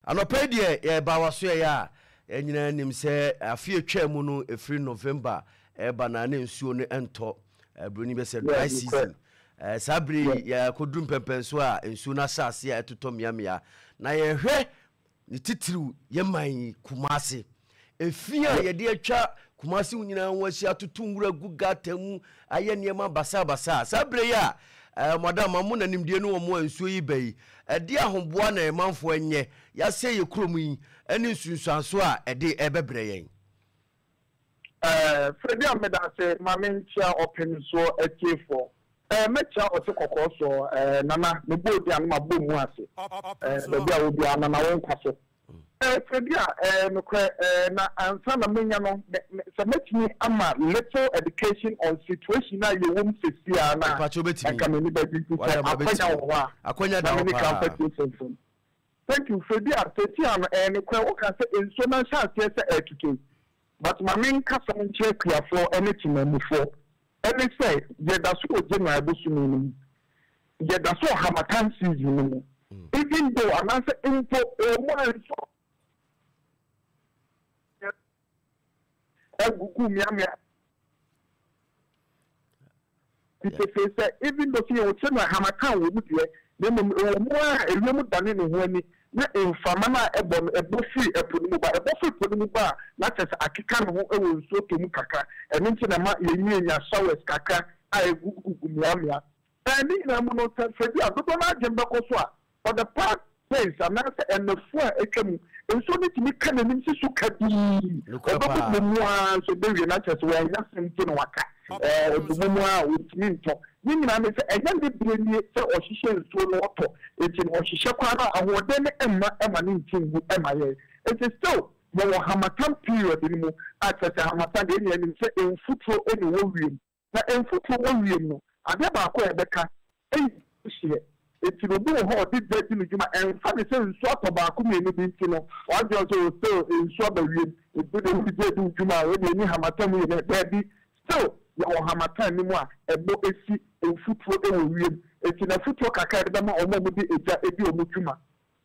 Anɔpa yi deɛ yɛreba w'asoɛeɛ a, yɛn nyinaa nim sɛ afe atwaa mu no, ɛfiri November ɛreba na ne nsuo no ntɔ. Buroni bɛ sɛ dry season. Saa bere yi yɛakɔduru mpɛmpɛnso a nsuo no ahyɛ ase a ɛtotɔ mmeammea. Na yɛhwɛ ne titiriw yɛn man yi, Kumasi. Efi a yɛde atwa Kumasi ho nyinaa ho ahyia, atoto nwura gu gata mu, ayɛ nneɛma basabasa. Saa bere yi a eh, madam, mo na nimdeɛ no wɔ mo a nsuo yi ba yi, ɛde ahoboa na ɛmanfoɔ nyɛ, yɛasɛe yɛ kurom yi ne nsunsuanso a ɛde ɛbɛbrɛ yɛn. Eh, Freddie meda ase ma menkyea ɔpem soɔ atiefoɔ. Eh, mɛkyea ɔte kɔkɔɔ soɔ, eh, Nana, mebɔ odin a na mabɔ mu ase. Eh, baabi a wɔ biara, Nana wo nkwa so. Eh, Freddie a, eh, nokorɛ, eh, na ansa na menya no, me, me, sɛ mɛtumi ama little education on situation a yɛwɔ mu seesei ara no a, Mpakyɛ wobɛtumi. anka m'ani bɛgye. Nti sɛ Wadama akwanya bɛtumi. wɔ hɔ a, Akwanya da na hɔ me ne ka paa. mfa tiefoɔ mfam. Thank you Freddy a seesei ano ɛyɛ nokorɛ woka sɛ nsuo no ahyɛ aseɛ sɛ ɛretotɔ yi but ma me nkasa nkyerɛ akuafoɔ ɛne temanmufoɔ ɛne sɛ yɛda so wɔ January bosome no mu yɛda so wɔ harmattan season no mu even though anaasɛ mpo ɛwɔ mu a nsuo agugu mmeammea Te pefee sɛ, even though sɛ yɛwɔ kyɛ no a harmattan wɔ mu deɛ, na mmom ɛwɔ mu ara a ewiem dane ne ho ani na mframa no a ɛbɔ no ɛbɔ firi ɛpo no mu ba. Ɛbɔ firi po no mu ba a, na kyerɛ sɛ akeka ne ho wɔ nsuo tɔ mu kakra. Ɛno nti na ɛma yɛnyianya showers kakra a ɛgugugugu mmeammea. Ɛɛ ne nyinaa mu no, sɛ sɛ bi a dodoɔ no ara adwene bɛkɔ so a, for the past days anaasɛ nnafua a atwa mu, nsuo no tumi ka n'anim si so kabii. Nokorɛ paa. Ɔbɛbobɔ mu ara nso bɛwie na kyerɛ sɛ wannya asɛm nti na waka. Ɛɛ ɔbobɔ mu ara a ɔntumi ntɔ. Ne nyinaa ne sɛ ɛnyɛ ne berɛ nie sɛ ɔhyehyɛ nsuo no ɔtɔ. Enti no ɔhyehyɛ koraa no a ahoɔden no mma ɛma no nte ngu ɛma yɛn. Enti still yɛwɔ harmattan period no mu a kyerɛ sɛ harmattan deɛ yɛn nyinaa nim sɛ mfuturo na ɛwɔ wiem. Na mfuturo wɔ wiem no, adeɛ baako a ɛbɛka yɛ hyeɛ. Enti no obi wɔ hɔ a ɔde gya di ne dwuma, ɛmfa ne sɛ nsuo atɔ baako mmienu bi nti no, w'adwene sɛ oh still nsuo aba wiem, enti wodeɛ wode gya di wo dwuma a, wodeɛ ɛnni harmattan mu yɛ dɛn? Daabi, still yɛwɔ harmattan no mu a ɛbɔ si mfuturo wɔ wiem. Enti no afutuo kakra a yɛde bɛma wɔn a wɔde gya di wɔn dwuma.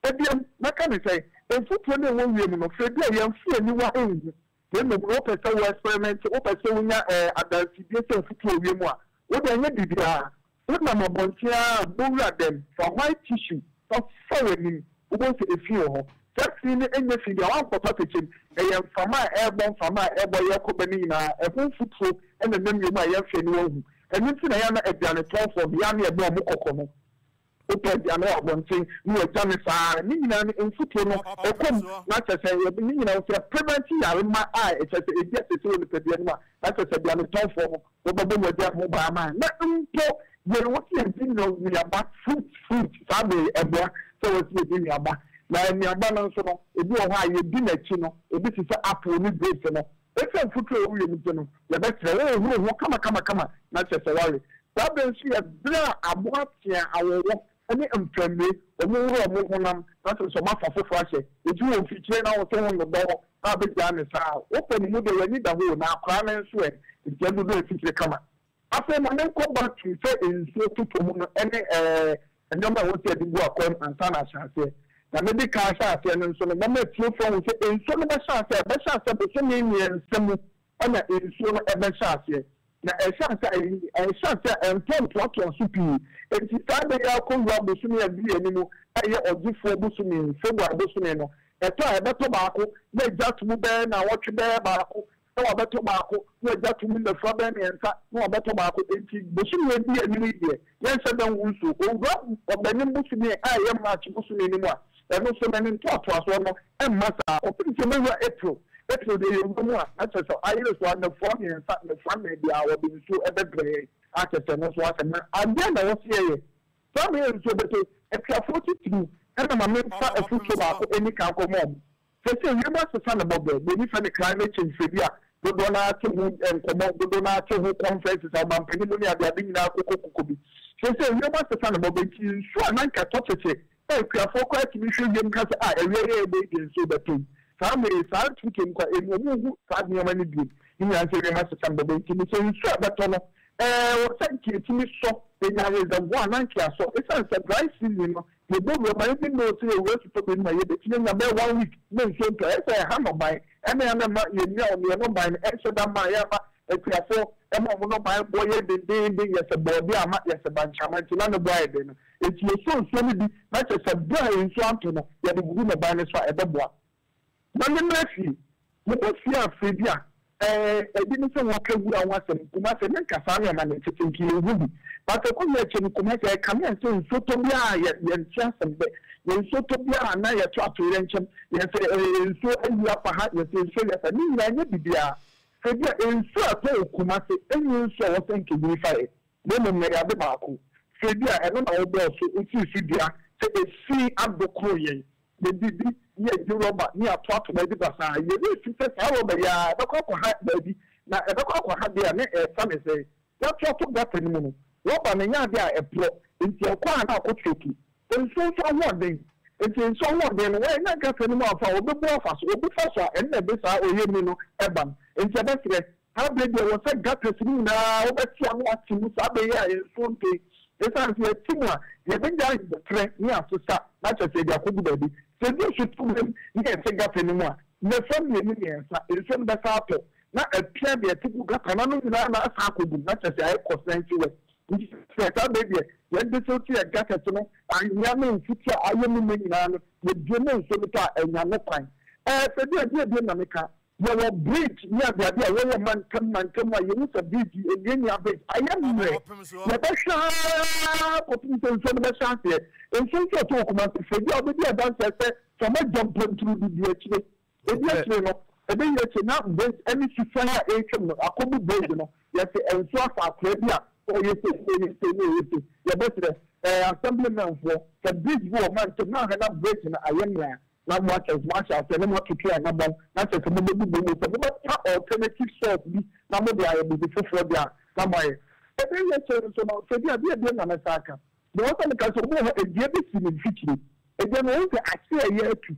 Ebiem, mɛka ne sɛn? Mfuturo no a ɛwɔ wiem no, frɛ bi a yɛmfa yɛn aniwa nhu, Na mmom no wopɛ sɛ wo experiment, wopɛ sɛ wonya ɛɛ adansedie sɛ mfuturo wɔ wiem a, wo deɛ nyɛ biribiara. Wonam abɔnten ara a, bɔ wura dɛm, fa white tissue fa fa w'anim, wobɛhu sɛ efi wɔ hɔ. Saa fi no nyɛ fi biara, woankɔtɔ atɛkyɛ mu, ɛyɛ mframa a ɛrebɔ, mframa a ɛrebɔ yɛrekɔ ba no nyinaa, ɛho mfuturo na ɛnam wiem a yɛmfa aniwa nhu. Ɛno nti na ɛyɛ a na aduanetɔnfoɔ no, yɛ a na yɛbɔ wɔn kɔkɔ no. Wopɛ aduane wɔ abɔnten na wagya no saa ara. Ne nyinaa no mfuturo no ɛkɔ mu na kyerɛ sɛ yɛ ne nyinaa sɛ prevent yare ma a ɛkyerɛ sɛ ebi asese wɔ nipadua no mu a na kyerɛ sɛ aduane tɔnfoɔ no wɔbɛbɔ mu aduane ho ban ama na mpo yɛn wɔ sɛ yɛdi nnuaba fruit fruit saa bere ɛboa sɛ wɔ sɛ yɛdi nnuaba na nnuaba no nso no ebi wɔ hɔ a yɛdi n'akyi no ebi te sɛ apple ne grapes no Esiane mfuturu a ɛwɔ wiem nti no, yɛbɛsrɛ wo hohoro ho kamakamakama na kyerɛ sɛ woawe. Saa bere nso yɛ bere a aboa tea, awɔwɔ, ne mfɛmmire, wɔhohoro wɔn honam na kyerɛ sɛ wɔafa foforo ahyɛ. Enti wɔ mfikyire na wo se ho nnodɔ hɔ na wabɛgyaa no saa a, wopɛ ne mu deɛ w'ani da hɔ o, na akwadaa no nso ɛ? Enti ɛdodɔ mfikyire kama. Afei ma menkɔ back to sɛ nsuo totɔ mu no ne ɛɛ nneɛma a ɛwɔ sɛ yɛde gu akwan mu ansa na ahyɛ aseɛ. Na mede kan ahyɛ aseɛ no nso no, mɛma atiefoɔ ahu sɛ nsuo no bɛhyɛ aseɛ, ɛbɛhyɛ aseɛ bosome mmiɛnsa mu na nsuo no ɛbɛhyɛ aseɛ. Na ɛhyɛ aseɛ a, ɛhyɛ aseɛ a ɛntɔ ntoatoa so pii. Enti saa bɛ yi ara kɔwura bosome a ɛdi yɛn anim a ɛyɛ ɔgyefoɔ bosome, February bosome no, ɛtɔ a ɛbɛtɔ baako na agya to mu bɛyɛ nnawɔtwe bɛyɛ baako na wabɛtɔ baako, na wagya to mu nnafua bɛyɛ mmiɛnsa, na wabɛtɔ baako. Enti bosome a edi anim yi deɛ, yɛnhyɛ da ngu nsuo. Owura Ɔbɛnem bosome a ɛyɛ March bosome no mu a, ɛno nso no, ne ntoatoasoɔ no mma saa. Kɔpem sɛ ɛbɛwura April. April deɛ yɛwura mu a, na kyerɛ sɛ ayere so ara, nnafua mmiɛnsa, nnafua nnan biara wɔde nsuo bɛbrɛ yɛn, a kyerɛ sɛ ɛno nso asɛm. Na adeɛ na ɛwɔ sɛ yɛyɛ. Saa mmerɛ yi nsuo bɛtɔ yi, akuafoɔ titiriw na ma memfa afutuo baako nni kan nkɔma wɔn. Seesei wiem asesa ne bɔberɛ, buroni frɛ no climate change, frɛ bi a dodoɔ no ara te ho nkɔmmɔ, dodoɔ no ara te ho conferences a ɔmampanin mu ne adeade nyinaa kokokoko bi. Seesei wiem asesa ne bɔberɛ nti nsuo a na anka ɛtɔ tete a akuafoɔ koraa tumi hwɛ wiem ka sɛ ah awia yi a ɛrebɔ yi deɛ nsuo bɛtɔ yi, saa mmerɛ yi saa mfuturo no koraa ɛmu wɔn nhu saa nneɛma no bio. Ne nyinaa ne sɛ wiem asesa ne bɔberɛ nti no sɛ nsuo a ɛbɛtɔ no ɛɛ wɔ sɛ nka ɛtumi sɔ, ɛnya reservoir na nka asɔ ɛsiane sɛ dry season no. Yɛbɔ wura mu a, even though sɛ yɛwura sutɔ bere no mu a, yɛbɛtumi anya bɛyɛ one week na nsuo ntɔ. Ɛyɛ sɛ ɛha nnɔbae. Ɛna ɛna ɛma yɛn nnua a yɛn nnɔbae no ɛnhyɛ da mma a ɛyɛ ama akuafoɔ ɛma wɔn nnɔbae bɔ yɛ dendeenden, yɛ sɛ bɔɔdeɛ ama, yɛ sɛ bankye ama nti na ne bo ayɛ den no. Enti yɛsɔ nsuo no bi na kyerɛ sɛ berɛ a nsuo antɔ no, yɛde gugu nnɔbae no so a, ɛbɛboa. Ma me mmra fie. Meba fie a afei bi a, ɛɛ, ebi ne sɛ wɔka wura ho asɛm, Kumasi, na nka saa nneɛma no tete nka yɛnhu bi. But ɛkɔ wie akyire no, Kumasi, ɛkame ayɛ sɛ nsuo tɔ biara a yɛ, yɛnte asɛm dɛ. Yɛn nsuo tɔ biara a na yɛto atoyerɛnkyɛm, yɛsɛ ɛɛ, nsuo ayi afa ha, yɛsɛ nsuo ayi afa ha. Ne nyinaa ɛnyɛ biribiara. Sɛ bi a nsuo a ɛtɔ wɔ Kumasi nyɛ nsuo a ɛwɔ sɛ nka ɛyiri fa yɛ, na mmom na ɛyɛ ade baako. Sɛ bi a ɛno na wobɔɔ so, wosii so dua sɛ ɛsii adokoro yɛn. Yedidi, ne yɛgye rɔba, ne yɛatoato baabi basaa. Yɛn werɛ fi sɛ saa rɔba yi ara, ɛbɛkɔ akɔha baabi, na ɛbɛkɔ akɔha deɛ a, na ɛresiane sɛn? Yɛatoato gutter no mu no, rɔba no nyɛ adeɛ a ɛporɔ, enti ɛkɔ a na akɔ choke. Nsuo nso ahoɔden, enti nsuo ahoɔden no, wɔannya gutter no mu amfa a, wɔbɛbu afa so. Wɔbu fa so a, ɛno na ɛde saa ɔyɛnni no ba no. Enti yɛbɛsrɛ, Saa bere deɛ ɛwɔ sɛ gutters no nyinaa wobɛte ano ate mu saa bere yi a nsuo ntɔ yi. Esiane sɛ yɛte mu a, yɛbɛnya aboterɛ ne asesa na kyerɛ sɛ yɛde akɔgu baabi. Sɛ ɛdu nsutɔ mu na yɛte gutter no mu a, nnafua mmienu mmiɛnsa, nsuo no bɛsan atɔ na apia deɛ ɛte gu gutter no ano nyinaa na asan akɔgu mu na kyerɛ sɛ ayɛ kɔsɛnsi wɛ. Nti sɛ saa bere deɛ yɛde silte yɛn gutters no, anwea ne mfuturo a ayɛ mu ma nyinaa no, yɛbue ma nsuo no tɔ a, ɛnya no kwan. Ɛɛ sɛ bi a deɛ bio na meka, Yɛwɔ bridge ne adeade a wɔyɛ mantam mantam a yɛhu sɛ bridge yi emiamia bridge ayɛ mmerɛ. Yɛbɛhwɛ ara kɔpem sɛ nsuo no bɛhyɛ aseɛ. Nsuo nso ɛtɔ wɔ Kumasi fɛ bi a wobɛdi adanseɛ sɛ sɛ wɔagya mpɔnturu de di akyire. Ɛdi akyire no, ɛbɛyi akyire na bridge ɛne susuan a ɛretwam no akɔbu bridge no. Yɛse nsuo afa akoraa bi a ɔyɛ sei na ɔyɛ sei na ɔyɛ sei. Yɛbɛsrɛ ɛɛ assemblymen foɔ sɛ bridge bi wɔ mantam na ahwɛ na bridge no ayɛ mmerɛ a, na moakyɛ sɛ moahyɛ aseɛ na moatutu anamɔn na kyerɛ sɛ mobɛbubu mu, sɛ mobɛpa alternative source bi na mode ayɛ biribi foforɔ deɛ a, na moayɛ. Ɛbɛwie akyire nso no, sɛ bi a, deɛ bio na mɛsan aka? Deɛ ɛwɔ sɛ meka sɛ, obi wɔ hɔ, dua bi si ne mfikyire, dua no wahu sɛ aseɛ reyɛ atu,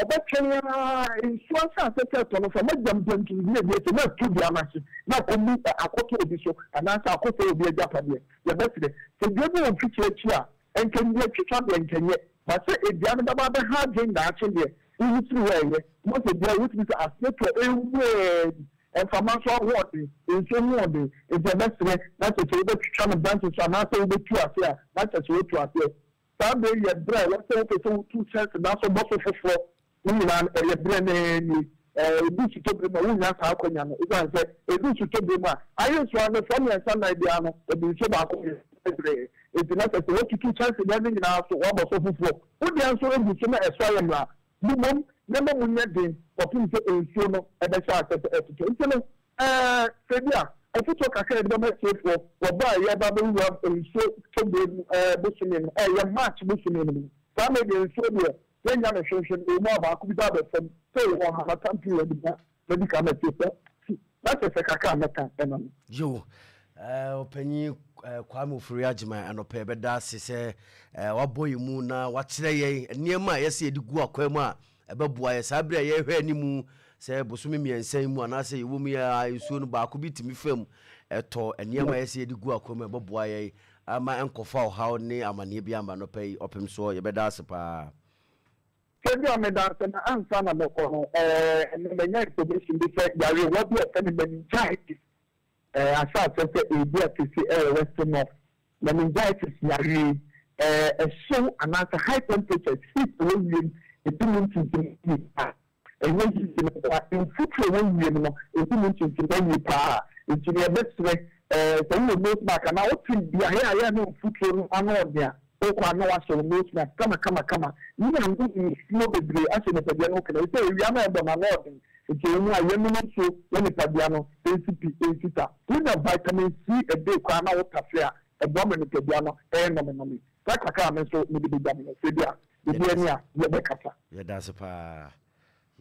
ɔbɛtwɛn ara, nsuo ahyɛ aseɛ sɛ ɛtɔ no, sɛ moagya mpantum bi na ɛdi akyire na atu dua no ase na akɔbu, akɔtɔ obi so anaasɛ akɔsɛe obi agyapadeɛ. Yɛbɛsrɛ, sɛ dua bi wɔ mfikyire akyi a, Nka nnua twitwa deɛ nka ɛnyɛ, but sɛ dua no bɛba abɛha adwene daakye deɛ, woyi firi hɔ a ɛyɛ. Wohu sɛ dua yi wotumi sɛ aseɛ tu a ɛnwu ɛɛ bi, mframa nso ahoɔden, nsuo hoɔden, nti ɛbɛsrɛ na kyerɛ sɛ wobɛtwitwa no branches so anaasɛ wobɛtu aseɛ a, na kyerɛ sɛ woatu aseɛ. Saa berɛ yi yɛ berɛ a ɛwɔ sɛ wopɛ sɛ wotu kyɛnsedan so bɔ so foforɔ. Ne nyinaa no, ɛyɛ berɛ no ara nie. Ɛdu sutɔberɛ mu a, wonnya saa akwanya no. Ɛsiane sɛ ɛdu sutɔberɛ mu a, ayɛ nsuo ara nnafua mmiɛnsa nnan biara no, wɔde nsuo baako brɛ. Enti na kyerɛ sɛ woatutu kyɛnsedan no nyinaa so, woabɔ so foforɔ. Wo deɛ nso gu so na ɛso ayɛ mmra. Mmom, nneɛma mu nyɛ den kɔpem sɛ nsuo no bɛhyɛ aseɛ sɛ ɛtotɔ. Nti no, sɛ bi a, afotuo kakra a yɛde bɛma atiefoɔ wɔ berɛ a yɛreba abɛwura nsuo tɔberɛ mu bosome no, ɛyɛ March bosome no mu. Saa mmerɛ deɛ nsuo deɛ, Yɛnnya no hwehwɛ no, ɛwɔ mu a baako bi ba abɛfam sɛ ɔwɔ harmattan period mu a, madi kan matie sɛ ti, na kyerɛ sɛ kakra a mɛka ɛno no. Yo, eh, Ɔpanyin eh, Kwame Ofori Agyemang, anɔpa yɛbɛda ase sɛ eh, wabɔ yɛn mu na wakyerɛ yɛn nneɛma a yɛsɛ yɛde gu akwan mu a ɛbɛboa yɛn saa bere a yɛrehwɛ anim sɛ bosome mmiɛnsa yi mu anaasɛ yɛwɔ mu yi a nsuo no baako bi tumi fam ɛtɔ nneɛma a yɛsɛ yɛde gu akwan mu a ɛbɛboa yɛn Ama ɛnkɔfa ɔhaw ne amaneɛ biara mma anɔpa yi ɔpem soɔ yɛbɛda ase paa. Sɛdeɛ meda ase na ansa na mɛkɔ no ɛɛ ɛnɛ manya information bi sɛ yarewa bi a yɛfrɛ no meningitis ɛɛ ahyɛ aseɛ sɛ ɛredi akɛse ɛwɔ western north. Meningitis yareɛ yi ɛɛ ɛhyew anaasɛ high temperatures, heat ɛwɔ wiem ɛdi mu ntintim yie paa. Ɛnyɛ yiye no nko ara, mfuturu a ɛwɔ wiem no nso mu ntintim awie paa. Enti nea yɛbɛsrɛ, sɛ wowɔ nose mask anaa wote beae a ɛyɛ a na mfuturo no ano yɛ den a, wokɔ a na woahyɛ wo nose mask kamakamakama. Ne ano nsuo bebree ahyɛ nipadua no ho kena. Efisɛ awia no a ɛbɔ no ano yɛ den. Enti ɛwɔ mu a yɛnom nsuo na nipadua no nsi pi nsi ta. Wonya vitamin C a day koraa na wotafere a, ɛboa ma nipadua no yɛ nɔmenɔme. Saa kakra a me nso mede bɛgya mo no, sɛ ebia biribi ani a, yɛbɛkasa. Yɛda ase paa.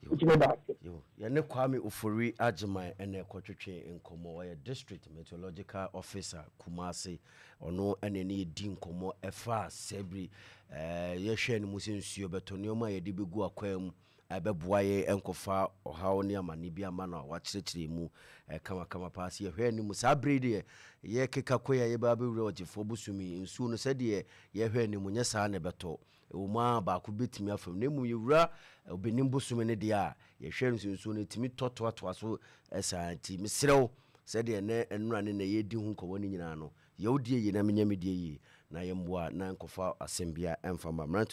Yo. Nso meda ase. Yo. Yɛne Kwame Ofori Agyeman na ɛkɔtwetwe nkɔmmɔ. Ɔyɛ District Meteorological Officer, Kumasi. Ɔno na ɛne yɛdi nkɔmmɔ ɛfa sɛbiri yɛhwɛ no mu sɛ nsuo bɛtɔ, nneɛma a yɛde bɛgu akwan mu a ɛbɛboa yɛn ɛnkɔfa ɔhaw ne amane bi ama no a wakyerɛkyerɛ mu kamakama paa. Sɛ yɛhwɛ anim saa bere yi deɛ yɛkeka kɔ yi a yɛbɛ abɛwura ɔgyefoɔ bosome yi, nsuo no sɛdeɛ yɛhwɛ anim nyɛ saa na ɛbɛtɔ. Ɛwɔ mu a baako bɛtumi afam, na mmom yɛwura Ɔbɛnim bosome no deɛ a, yɛhwɛ nsuonsuo no ɛtumi tɔ toatoa so saa. Nti mesrɛ wo, sɛdeɛ ɛnɛ nnora ne nnɛ yɛredi ho nkɔmmɔ no nyinaa no, yɛ wo deɛ yie na menyɛ me deɛ yie, na yɛmmoa na nkɔfa asɛm biara ɛmfa mma. Mmerante.